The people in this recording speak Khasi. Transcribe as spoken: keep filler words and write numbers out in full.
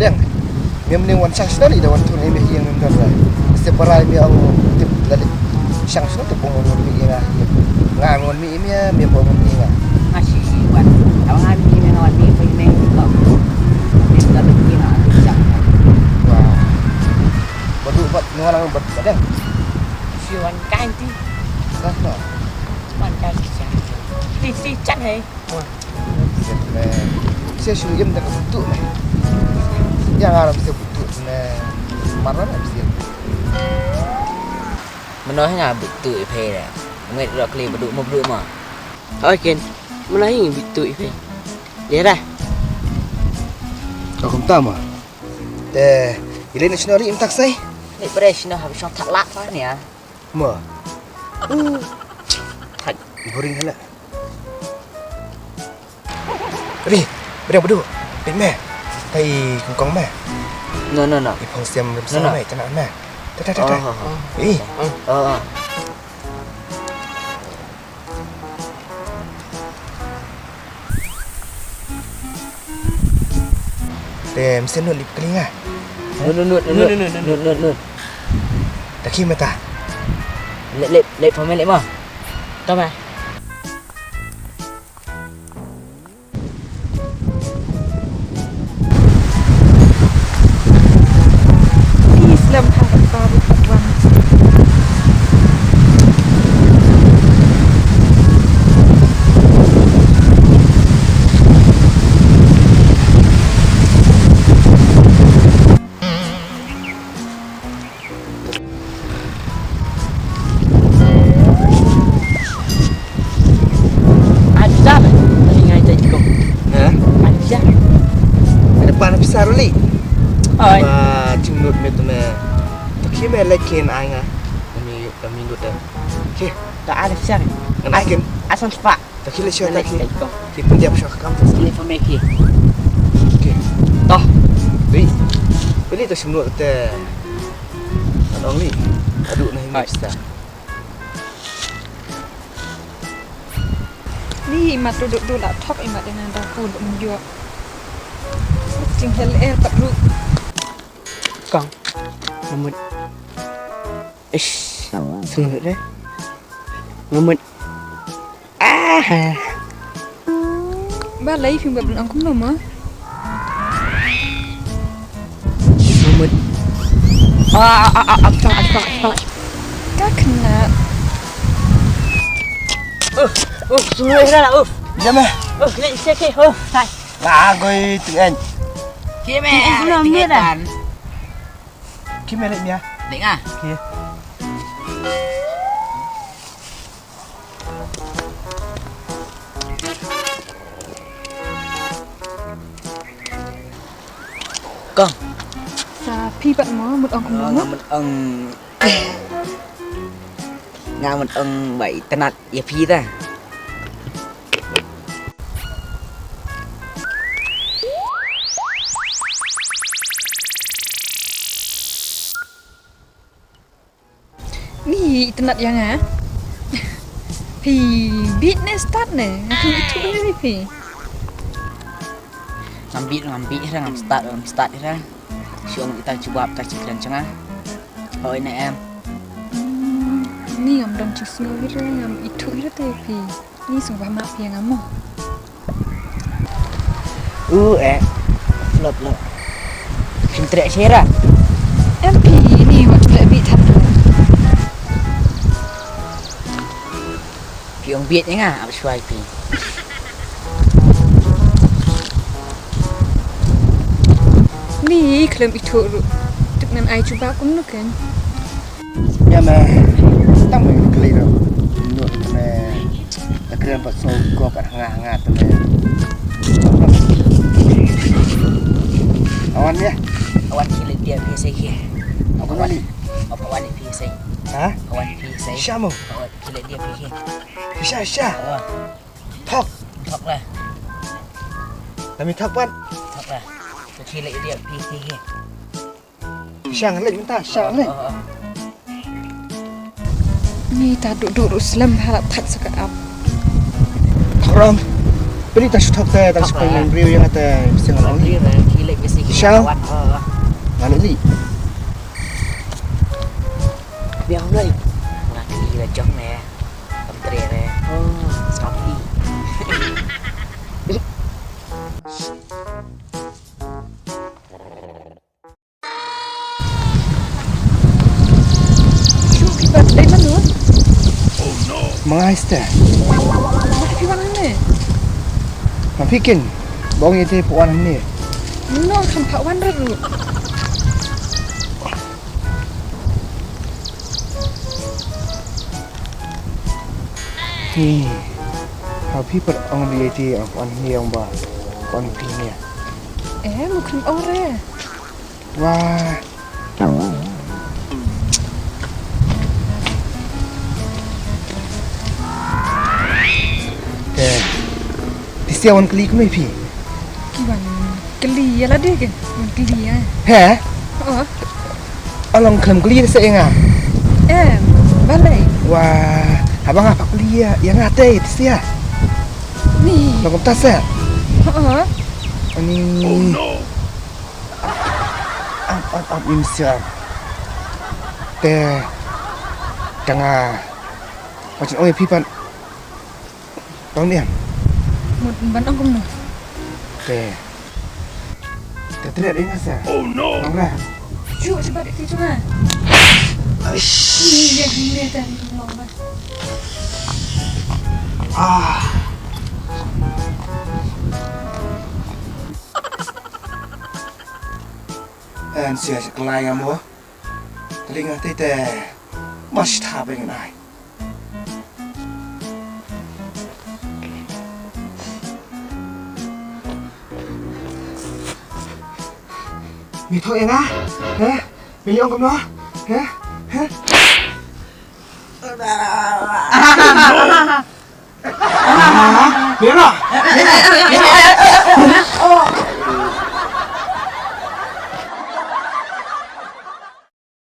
Yang, mem ning wan shang shnong ida wan thung imi yang mem don rai. Mesti parai mi ang tip lalik shang shnong tip pung wan mi inga. Nga wan mi imi ya, mem pung wan mi inga. Masih wan. Tahu ngan mi imi wan mi imi imi kau. Mem don mi inga. Shang. Wah. Badu bat nualang bat badang. Si wan kain ti. Sah no. Wan kain ti shang. Ti si chan hai. Siat me. Siat shu im da ka butu me. Ya nga ram siat butu me. Maran me siat. Mano hi nga butu i phe da. Ngai ro kli butu mo butu mo. Oi kin. Mano hi butu i phe. Dia dah. Kau kum tama. Te, ile ni sino li im tak sai. Ni pre sino habis shong tak lak ni ya. Mo. Thait. Boring hala. Ri, ri badu. Ri me. Tai kongkong me. No, no, no. I phong siam rem no, no. Me, tana me. Ta ta ta ta. Oh, oh, oh. Eh. Oh, oh. Te mesti nut lip kelinga. Nut nut nut nut nut nut nut. Taki mata. Lip lip lip pamel lip ma. Tama. Please lam ha ka baru wan. Ada pisa ba? Tadi ngai tai kong. Ha? Ada pisa. Ada pan pisa ruli. Oi. Ba cimnut me tu me. Pakai me lekin ai nga. Kami kami nut dah. Okey. Tak ada pisa. Ngan ai kin. Asal sepak. Ta ki le sha ta ki. Ki pyndiap sha ka kam ta. Ki le pynmih ki. Ki. Toh. Ri. Pili ta shim lut te. Anong li. Adu na hi mista. Ni imat duduk dula thok imat ina da pun um jua. Jing hel el pat ru. Kong. Ngamut. Ish. Sungguh deh. Ngamut. Ah. Ba lai phim ba bun angkum no ma. Sumut. Ah ah ah ah ah ah ah. Ka kena. Uh, uh, sumut dah lah, uh. Jam eh. Uh, kena isi ke, uh, sai. Lah, goi tengah. Kime, kime dah. Kime lek mia. Dek ah. Kime. Kong. Sa phi pat mo mut ong kumno? Nga mut ong. Nga mut ong ba itynnad ïa phi ta. Ni itynnad ïa nga. Phi bieit ne stad ne? Phi ithuh ne phi? Ngam bieit, ngam bieit ïa, ngam stad, ngam stad ïa. Shu ong ita jubab ta chi kren jong nga. Hoi ne em. Ni ngam dang chi sngew ïa, ngam ithuh ïa te phi. Ni sngewbha map ïa nga mo. U eh. Lop lop. Shin treh shera. Em phi ni wat treh bit than. Phi ong bieit ïa nga ap shuai phi. Ni khlem ithuh ruh. Tuk ngan ai jubab kumno ken. Ïa me, tang me kli ro. Nut me, ta kren pat so ko pat nga nga te me. Awan ya. Awan ki le dia phi sei ki. Awan ni. Awan phi sei. Ha? Awan phi sei. Sha mo. Awan ki le dia phi ki. Sha sha. Awan. Thok. Thok lah. Kami thok pat. Thok lah. Ki le dia phi ki. Shang leh mynta, shang leh. Ni ta duk duk ruh slem ha la thait sa ka ap. Thorom. Pynleit tang shu thok te, tang shu pynleit briew ïa nga te, shisha nga ong hi. Shisha? Nga leit leit. Biang lei. Nga kylli la jong ne. Kam tre ne. Oh, sngap hi. Shu, phi pat dei mano? Ma nga ïa te. Ma phi wan hangne? Ma phi kin. Ba ong ïa te phi wan hangne. No, kham pat wan ruh. Hi. Ha phi pat ong ïa te ong wan hangne ong ba. Wan phi ne. Eh, mu kham ong re. Wah. Te. Te shisha wan kylli kumne phi? Ki wan kylli ïa lade ki wan kylli ïa. He? Oh. Alang khlem kylli te shisha ïa nga. Em, balei? Wah, haba nga pat kylli ïa, ïa nga te, te shisha. Ni. Long kumta shisha. Oh. Ani. Ap, ap, ap, im siap. Te, tang nga. Pachin ong ïa phi pat. Tang ni em. Mut ban ong kumno. Te. Te tre dei nga sa. Oh no. Tang nga. Ju, cepat itu mah. Aish. Ni dia, ni dia, tadi tolong, Bang. Ah. En sia sa klai nga mo. Ring nga tei te. Mas tha beng nai. Mi tho ïa nga. He? Mi ong kumno? He? He? Ah, mira. Mira.